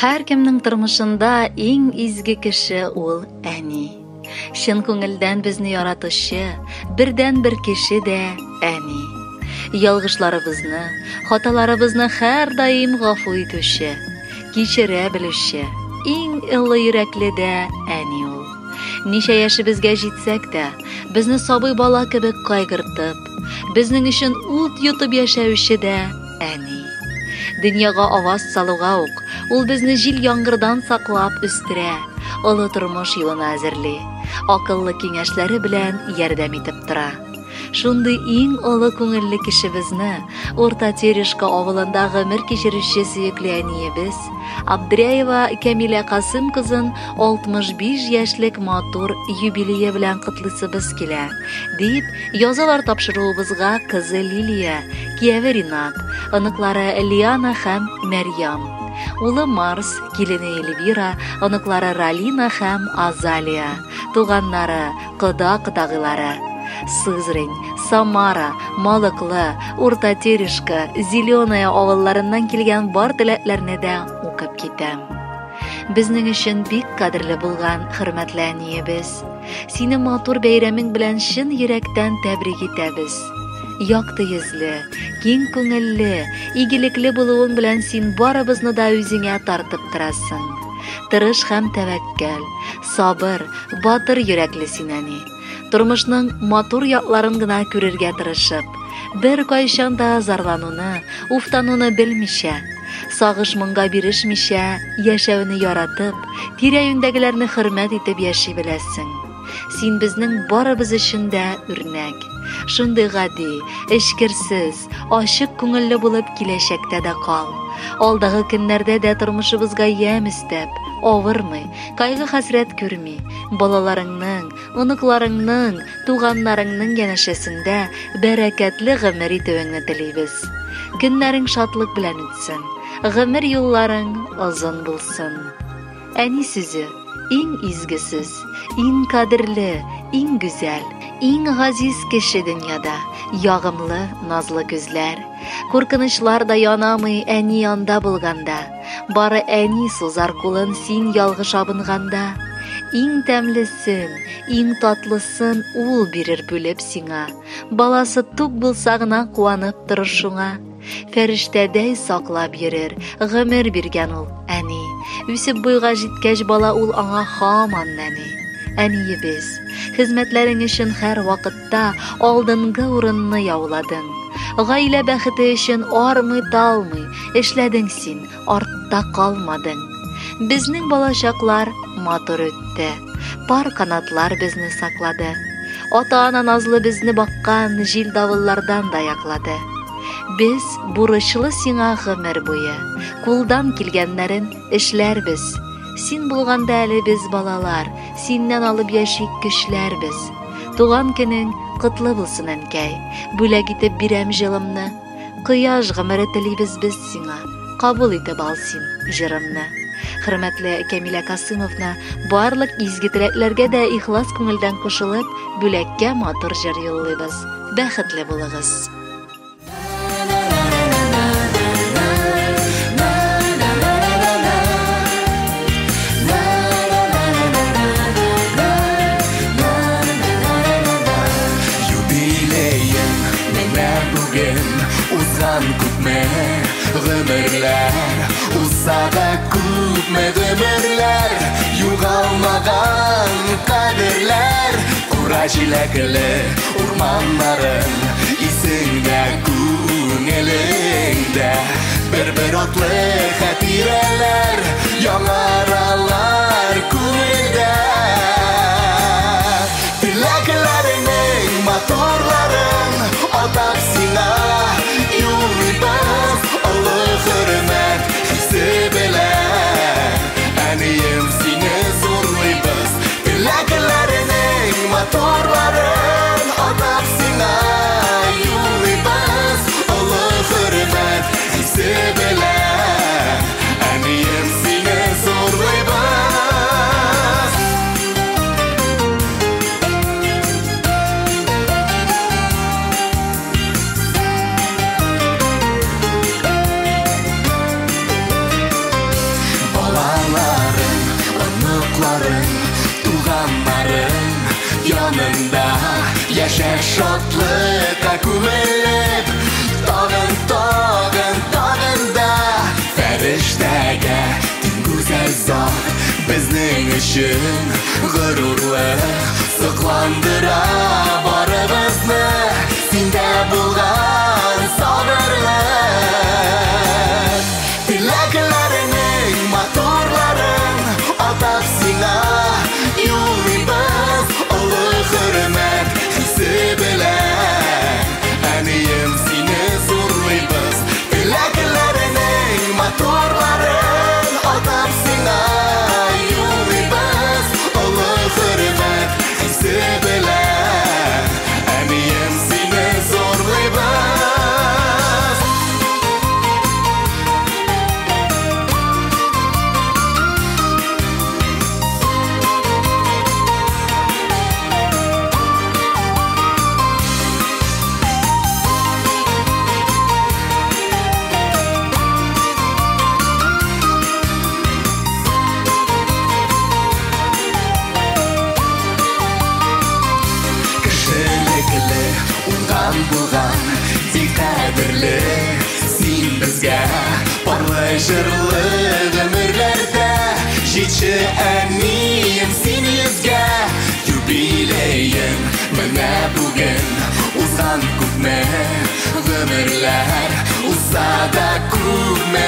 Һәркемнең тормышында иң изге кеше ул әни. Чын күңелдән безне яратучы бердәнбер кеше дә әни. Ялгышларыбызны, хаталарыбызны һәрдаим гафу итүче, кичерә белүче, иң олы йөрәкле дә әни ул. Ничә яшебезгә җитсәк тә, безне сабый бала кебек кайгыртып, безнең өчен ут йотып яшәүче дә әни. Дөньяга аваз салуга ук, ул безне җил-яңгырдан саклап үстерә, олы тормыш юлына әзерли, акыллы киңәшләре белән ярдәм итеп тора. Шундый иң олы күңелле кешебезне, Урта Терешка авылында гомер кичерүче сөекле әниебез, Абдряева Кәмилә Касыйм кызын 65 яшьлек матур юбилее белән котлыйсыбыз килә, дип язалар тапшыруыбызга кызы Лилия, кияве Ринат, оныклары Лиана һәм Мәрьям, улы Марс, килене Эльвира, оныклары Ралина һәм Азалия, туганнары, кода-кодагыйлары. Сызрань, Самара, Малыклы, Урта Терешка, Зеленая авылларыннан килгән бар теләкләрне дә укып китәм. Безнең өчен бик кадерле булган хөрмәтле әниебез, сине матур бәйрәмең белән чын йөрәктән тәбрик итәбез. Якты йөзле, киң күңелле, игелекле булуың белән син барыбызны да үзеңә тартып торасың. Тырыш һәм тәвәккәл, сабыр, батыр йөрәкле син, әни. Тормышның матур якларын гына күрергә тырышып, беркайчан да зарлануны, уфтануны белмичә, сагыш-моңга бирешмичә яшәүне яратып, тирә-юньдәгеләрне хөрмәт итеп яши беләсең. Син безнең барыбыз өчен дә үрнәк. Шундый гади, эчкерсез, ачык күңелле булып киләчәктә дә кал. Алдагы көннәрдә дә тормышыбызга ямь өстәп, авырмый, кайгы-хәсрәт күрми, балаларыңның, оныкларыңның, туганнарыңның янәшәсендә бәрәкәтле гомер итүеңне телибез. Көннәрең шатлык белән үтсен, гомер юлларың озын булсын. Әни сүзе, иң изге сүз, иң кадерле, иң гүзәл, иң газиз кеше дөньяда, ягымлы, назлы күзләр. Куркынычлар да янамый әни анда булганда. Бары әни сузар кулын син ялгыш абынганда. Иң тәмлесен, иң татлысын ул бирер бүлеп сиңа. Баласы тук булса гына куанып торыр шуңа. Фәрештәдәй саклап йөрер, гомер биргән ул, әни. Үсеп буйга җиткәч бала ул аңа һаман нәни. Әниебез, хезмәтләрең өчен һәр вакытта алдынгы урынны яуладың. Гаилә бәхете өчен армый-талмый эшләдең син, артта калмадың. Безнең балачаклар матур үтте. Пар канатлар безне саклады. Ата-ана назлы безне баккан җил-давыллардан да яклады. Без бурычлы сиңа гомер буе. Кулдан килгәннәрен эшләрбез. Син булганда әле без балалар, синнән алып яшик көчләрбез. Туган көнең котлы булсын, әнкәй. Бүләк итеп бирәм җылымны. Кояш гомере телибез без сиңа. Кабул итеп ал син җырымны. Хөрмәтле Кәмилә Касымовна, барлык изге теләкләргә дә ихлас күңелдән кушылып, бүләккә матур җыр юллыйбыз. Бәхетле булыгыз. Юбилеем менә бүген узган күпме гомерләр узса да күпме гомерләр югалмаган кадерләр кура җиләкле урманнарың исеңдә күңелеңдә бер-бер атлы хатирәләр яңаралар күңелдә Теләкләреңнең матурларын атап сиңа юллыйбыз олы хөрмәт хисе белән әнием сине зурлыйбыз Теләкләреңнең матурларын атап сиңа юллыйбыз олы хөрмәт хисе белән әнием сине зурлыйбыз Янында яшә шатлыкка күмелеп, тагын, тагын, тагын да фәрештәгә тиң гүзәл зат, безнең өчен горурлык, сокландыра барыбызны синдә булган сабырлык. Теләкләреңнең матурларын атап сиңа юллыйбыз, олы хөрмәт хисе белән. Әнием, сине зурлыйбыз. Теләкләреңнең матурларын атап сиңа юллыйбыз, олы хөрмәт хисе белән. Әнием, сине зурлыйбыз. Кешелекле, уңган булган, бик кадерле син безгә, парлы җырлы гомерләрдә җитше әнием син йөзгә. Юбилеең менә бүген, узган күпме гомерләр, узса да күпме